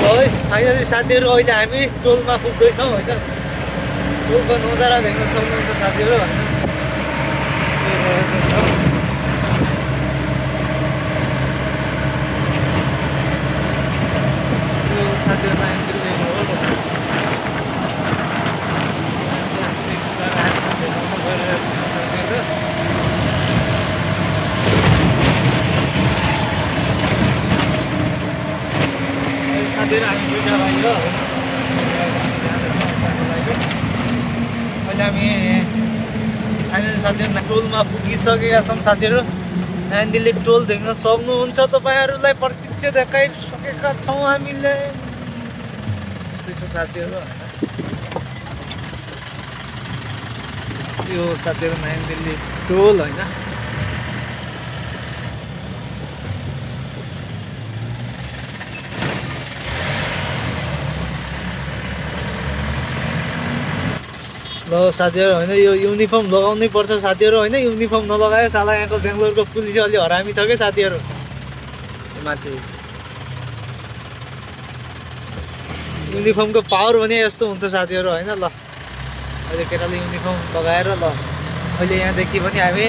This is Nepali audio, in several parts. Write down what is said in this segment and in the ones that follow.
फाइनली साथीहरू अहिले हामी टोलमा पुग्दैछौँ होइन। टोलको नजारा देख्न सक्नुहुन्छ साथीहरू होइन। साथीहरू हामी दुईवटा भाइ हो अहिले हामी फाइनल साथीहरू टोलमा पुगिसकेका छौँ साथीहरू। नयाँ दिल्ली टोल देख्न सक्नुहुन्छ तपाईँहरूलाई प्रत्यक्ष देखाइसकेका छौँ हामीले। यस्तै छ साथीहरू होइन। यो साथीहरू नयाँ दिल्ली टोल होइन। ल साथीहरू होइन यो युनिफर्म लगाउनै पर्छ साथीहरू होइन। युनिफर्म नलगायो साला यहाँको बेङ्गलोरको पुलिस अलि हरामी छ क्या साथीहरू। माथि युनिफर्मको पावर भने यस्तो हुन्छ साथीहरू होइन। ल अहिले केटाले युनिफर्म लगाएर ल अहिले यहाँदेखि पनि हामी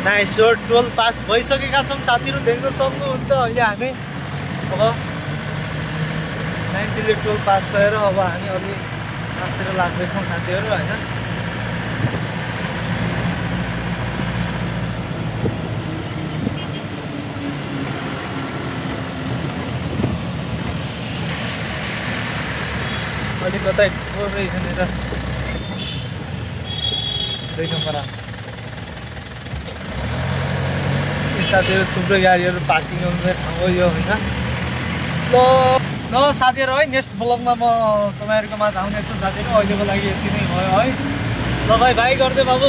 नाइसोर टोल पास भइसकेका छौँ साथीहरू देख्न सक्नुहुन्छ। अहिले हामी अब नयाँ दिल्ली टोल पास भएर अब हामी अलि आस्तिर लाग्दैछौँ साथीहरू होइन। अलिकतै थोरै यहाँनिर 2 नम्बर साथीहरू थुप्रै गाडीहरू पार्किङ गर्ने ठाउँ हो यो होइन। ल साथीहरू है नेक्स्ट ब्लगमा म तपाईँहरूको माझ आउनेछु साथीहरू। अहिलेको लागि यति नै भयो है। ल भाइ गर्दै बाबु।